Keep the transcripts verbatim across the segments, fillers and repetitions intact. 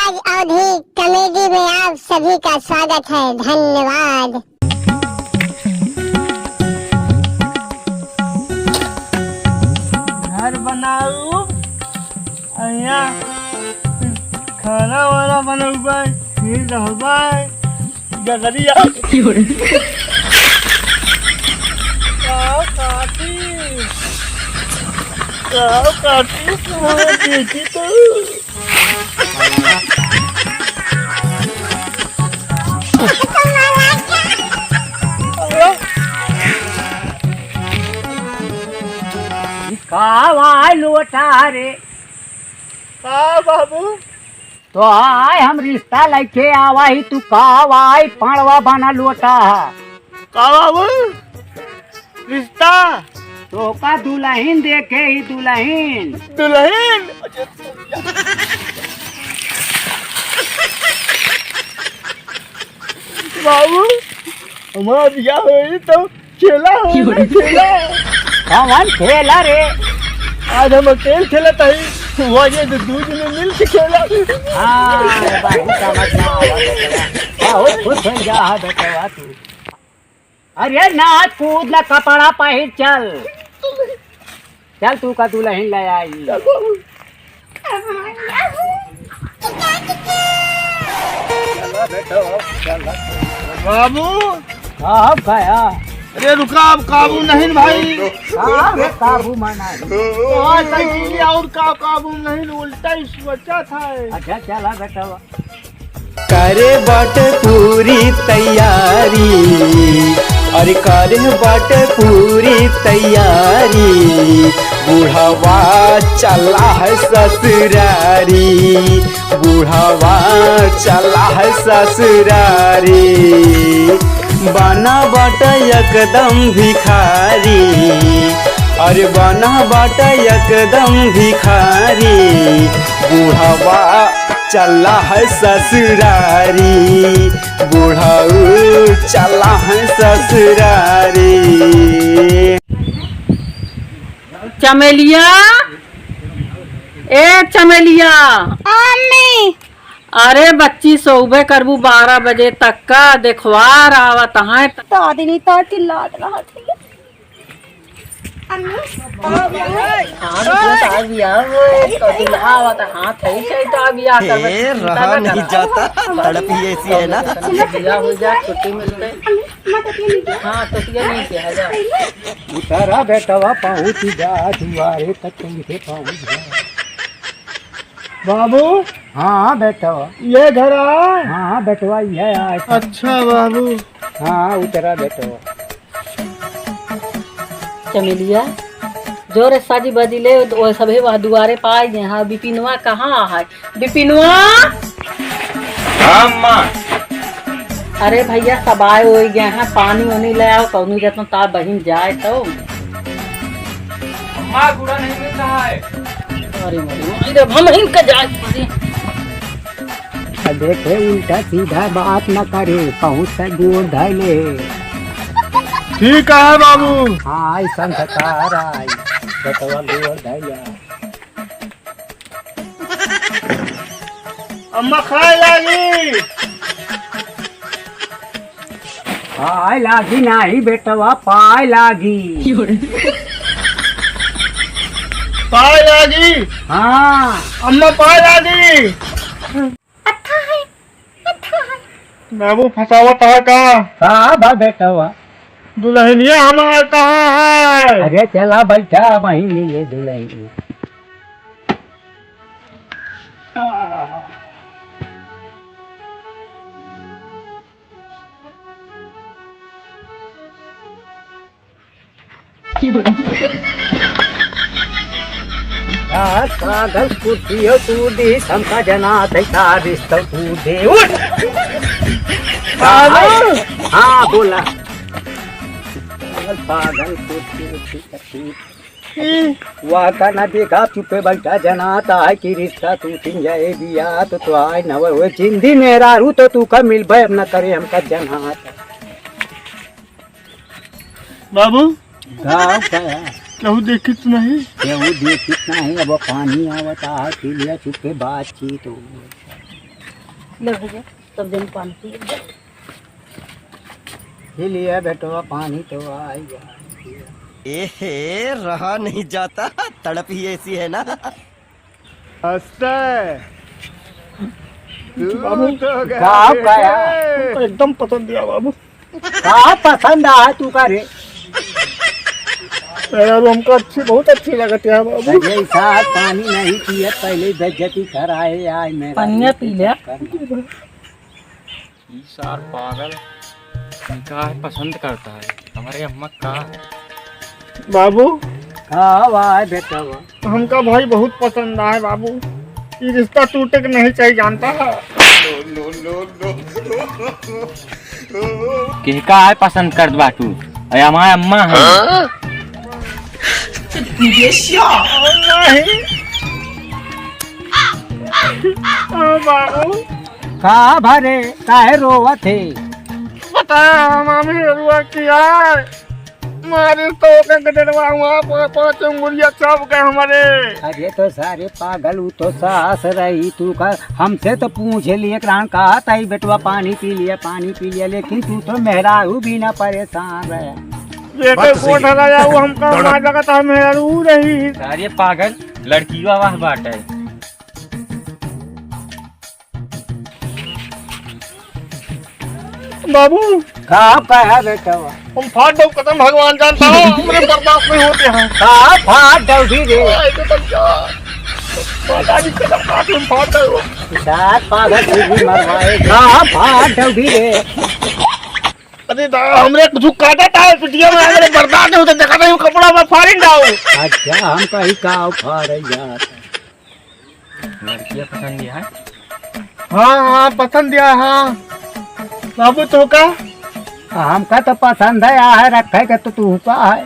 अवधी कॉमेडी में आप सभी का स्वागत है। धन्यवाद। घर बनाऊ, यहाँ खाना वाना बनौबै, फिर रहबै, गगरिया। का काटी, का काटी, का देखी तो। का भाई लोटा रे? का बाबू? तो आय हम रिश्ता लइके आवा ही, तू का भाई पड़वा बना लोटा? का बाबू? रिश्ता? तोका दुलहिन देखे ही, दुलहिन। दुलहिन? बाबू, हमार बियाह होई तो खेला हो, खेला। कौन खेला रे? आज हम अकेल खेलत हई, वो ये दू, दू जने मिल के खेला। हाँ, बाबू समझ ना आवा बेटवा। बहुत खुश हो जा हा बेटवा तू। अरे नाच कूद ना, कपड़ा पहिर, चल। चल तू का दुलहिन ले आई। बाबू। का हो गया? अरे रुका, अब काबू नहीं भाई। का बे काबू में नहीं? तो आज तक और का काबू नहीं, उल्टा ही सोचा था। अच्छा चला बेटा। करे बाटे पूरी तैयारी, अरे करे बाटे पूरी तैयारी, बुढ़वा चला है ससुरारी, बुढ़वा चला है ससुरारी। बना बाटे एकदम भिखारी, अरे बना बाटे एकदम भिखारी, बुढ़वा चला है ससुरारी, बुढ़ऊ चला है ससुरारी। चमेलिया, ए चमेलिया। अम्मी। अरे बच्ची, सोबे करबू बारह बजे तक का, देखवार आवत हैं। तो आदमी तो चिल्लात रहत है। हाँ, तो आ गया वो, तो दुल्हा हुआ तो हाथ है, चाहे तो आ गया, ए, रहा नहीं जाता, तड़प ही ऐसी है ना। बियाह हो जाए, छुट्टी मिलते। हाँ, तो ये नहीं किया जा। उतारा बेटवा, पहुँच जा दुआरे तक, तुम से पहुँच जा। बाबू। हाँ बेटवा। ये घर आ। हाँ बेटवा, ये आ। अच्छा बाबू। हाँ, उतरा बेटवा। चमेलिया, जोरे साजी बजिले, वो सभे वह दुआरे पाए गए हैं। बिपिनवा कहाँ है? बिपिनवा! हाँ, अम्मा। अरे भैया, सब आए होइ गए हैं, पानी वानी ले आओ, कौनी जतन ता बहिन जाए तो। अम्मा, गुड़ा नहीं मिलता है। अरे मोरी माई रे, हम हिन के जाए पड़ी। आ देखे, उल्टा सीधा बात न करे, पहुँच से गोड़ धइले। ठीक है बाबू। हाँ, आई संस्कार आई, बेटवा गोड़ धइले। अम्मा खाए लागी। खाए लागी नाही बेटवा, पाए लागी। पाए लागी? हाँ। अम्मा पाए लागी। अच्छा है, अच्छा है। बाबू फंसावत है का? का बा बेटवा? दुल्हनिया हमार कहाँ है? अरे चला बैठा, वहीं मिले दुल्हनिया। आ, सागर कुटियो तू दी, हमका जना थे का रिश्ता तू दे। उठ! बाबू! हाँ, बोला। पागल कुटियो तू दी। वाह का ना देखा, चुप्पे बैठा, जनाता है कि रिश्ता टूटिन जाए, बिया तो, तो आए न होए, जिंदी मेहरारू तो तू का मिलबे, अब न करे हमका जनाता। बाबू, गाँव का है? केहू देखित नहीं? केहू देखित नहीं, अब पानी आवता है, पी लिया, चुप्पे बातचीत हो। ले भैया, सब जन पानी पी ले। पी लिया बेटवा, पानी तो आई गया। एहे, रहा नहीं जाता, तड़प ही ऐसी है ना। हंसता है। तू बाबू, तो का गया। हमको एकदम पसंद आया बाबू। का पसंद आया तू का रे? अरे बाबू, हमको अच्छी, बहुत अच्छी लगत है बाबू। अरे साहब, पानी नहीं पिए, पहले बेइज्जती कराए, आए मेरा पनिया पी ले। ई सार पागल, इनका है पसंद करता है हमारे अम्मा का। बाबू। का हुआ है बेटा हुआ? हमका भाई बहुत पसंद आए बाबू, ये रिश्ता टूटे के नहीं चाहिए जानता है। केहका है पसंद करत बाटू? अरे हमारे अम्मा है। नहीं। ओ बाबू। का भरे, काहे रोवत है? बता, मामी रुआ किया। मारे तो ओकर गजरवा हुआ, पा-, पाँच उंगलिया चाप गए हमारे। अरे तो सारे पागल, ऊ तो सास रही, तू का हमसे तो पूछ लिए, एकरान कहा ताई बेटवा पानी पी लिया, पानी पी लिया, लेकिन तू तो मेहरारू भी ना परेशान रहे। ये बात तो तो सही कोट है। हराया, वो हमका दौड़ा। मार लगा था, मेहरारू रही। सारे पागल, लड़कियों वाह बाटे। बाबू। का कहा बेटा? हम फाट दो कसम भगवान जानता हो, हमरे बर्दाश्त नहीं होते हैं। का फाट दो भी रे? ऐसे तो क्या? माता जी कसम खा के हम फाट दो। सात पागल से भी मरवाए। का फाट दो भी रे? अरे दा, हमरे कुछ काटा था पिटिया में, हमरे बर्दाश्त नहीं होते, देखा नहीं कपड़ा में फाड़िन डाओ। अच्छा, हम कहीं का फाड़ यार। लड़किया पसंद है? हाँ, हाँ, पसंद है, हाँ। बाबू, तो का? हमका तो पसंद है, आ है, रखे के तो तू का है?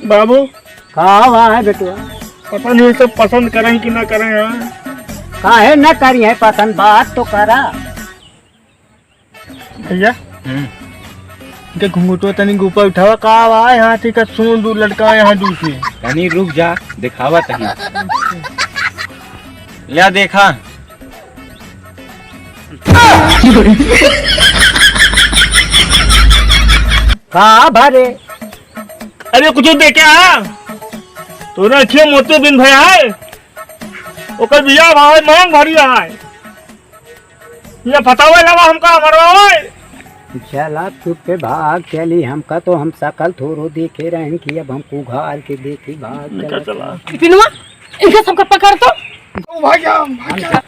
बाबू। का हुआ है बेटवा? पता नहीं सब पसंद करें कि ना करें, हाँ। काहे ना करी है पसंद, बात तो करा। भैया, हम्म। इनके घुंघटो तनी ऊपर उठावा, का आवा है हाथी का सूंड, दू लड़का है यहाँ दूसरे। तनी रुक जा, दिखावा तनी। ले देखा। का भरे? अरे कुछ देखे आ? तोरा अखिया मोती बिन भया है। ओकर बिया भाई मांग भरी है। ये फतावे लगा हमका मरवावे। चला चुप पे भाग चली, हमका तो हम सकल थोरो देखे रहन कि अब हमको उघार के देखी, भाग इनका चला। चला। पिनुआ, इनका सबका पकड़ तो। ओ भाग जा, भाग जा।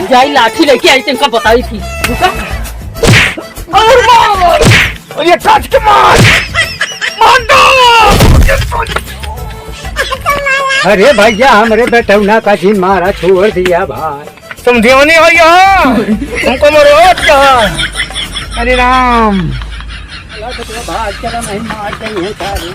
जाई लाठी लेके आई, इनका बताई थी। रुका। अरे मार! अरे काट के मार! मार दो! अरे भैया, हमरे बेटौना का जी मारा छोड़ दिया भाई। समझियो नहीं भैया, हमको मरो क्या? अरे राम। भाग चला, नहीं मार देंगे सारे।